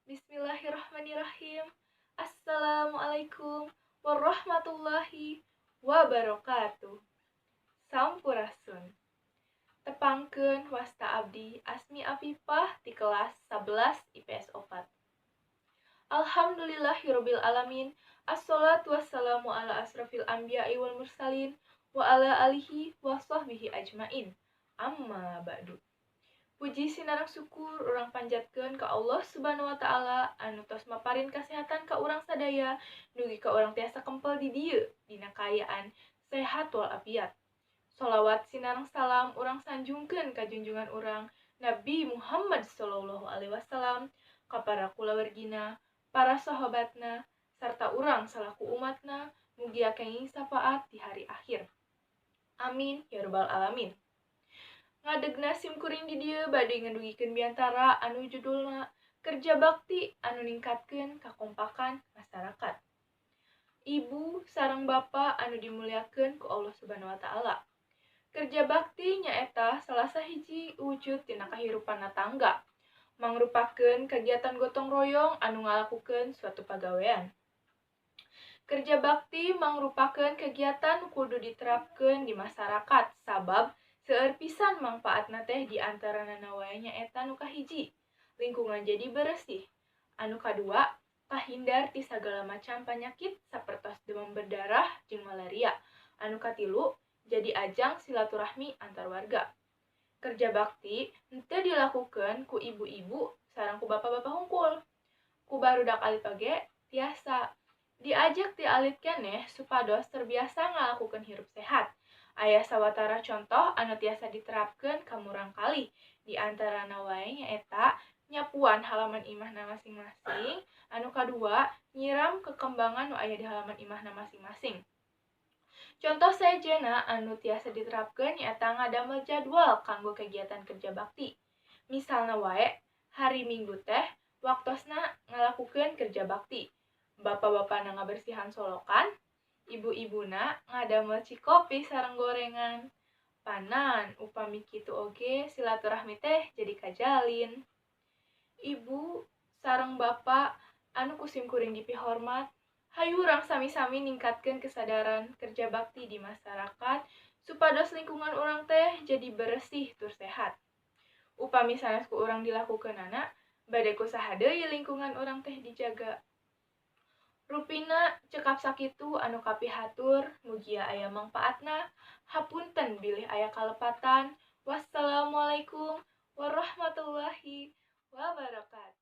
Bismillahirrahmanirrahim. Assalamualaikum warahmatullahi wabarakatuh. Sampurasun. Tepangkeun wasta abdi Asmi Afifah di kelas 11 IPS 4. Alhamdulillahirabbil alamin. Assalatu wassalamu ala asrafil anbiya'i wal mursalin wa ala alihi wa sahbihi ajmain. Amma ba'du. Puji sinareng syukur urang panjatkeun ka Allah Subhanahu wa taala anu tos maparin kasehatan ka urang sadaya dugi ka urang tiasa kempel di dieu dina kaayaan sehat walafiat. Sholawat sinareng salam urang sanjungkeun ka junjungan urang Nabi Muhammad sallallahu alaihi wasallam, ka para kulawargina, para sahabatna, sarta urang salaku umatna, mugia kenging syafaat di hari akhir. Amin ya rabbal alamin. Ngadegna sim kuring di dieu bade ngadugikeun biantara anu judulna Kerja Bakti anu ningkatkeun kakompakan masyarakat. Ibu sareng bapa anu dimuliakeun ku Allah Subhanahu wa taala. Kerja bakti nyaeta salah sahiji wujud tina kahirupan tangga, mangrupakeun kegiatan gotong royong anu ngalakukeun suatu pagawean. Kerja bakti mangrupakeun kegiatan nu kudu diterapkeun di masyarakat sabab seueur pisan mangpaatna teh, di antarana wae nyaeta nu kahiji, lingkungan jadi bersih. Anu kadua, kahindar ti sagala macam panyakit sapertos demam berdarah jeung malaria. Anu katilu, jadi ajang silaturahmi antar warga. Kerja bakti henteu dilakukeun ku ibu-ibu sareng ku bapak-bapak hungkul. Ku barudak alit oge tiasa. Diajak ti alit keneh supados terbiasa ngalakukeun hirup sehat. Aya sawatara contoh anu tiasa diterapkeun ka murangkalih, di antarana wae nyaeta nyapuan halaman imahna masing-masing, anu kadua nyiram kekembangan nu aya di halaman imahna masing-masing. Contoh sejenna anu tiasa diterapkeun nyaeta ngadamel jadwal kanggo kegiatan kerja bakti. Misalna wae, hari Minggu teh waktosna ngalakukeun kerja bakti. Bapak-bapana ngabersihan solokan, ibu-ibuna ngadamel cikopi sareng gorengan. Panan upami kitu oge silaturahmi teh jadi kajalin. Ibu sareng bapa anu ku sim kuring dipihormat, hayu urang sami-sami ningkatkeun kesadaran kerja bakti di masyarakat supados lingkungan urang teh jadi beresih tur sehat. Upami sanes ku urang dilakukeunana, bade ku saha deui lingkungan urang teh dijaga? Rupina cekap sakitu anu kapihatur, mugia aya mangpaatna. Hapunten bilih aya kalepatan. Wassalamualaikum warahmatullahi wabarakatuh.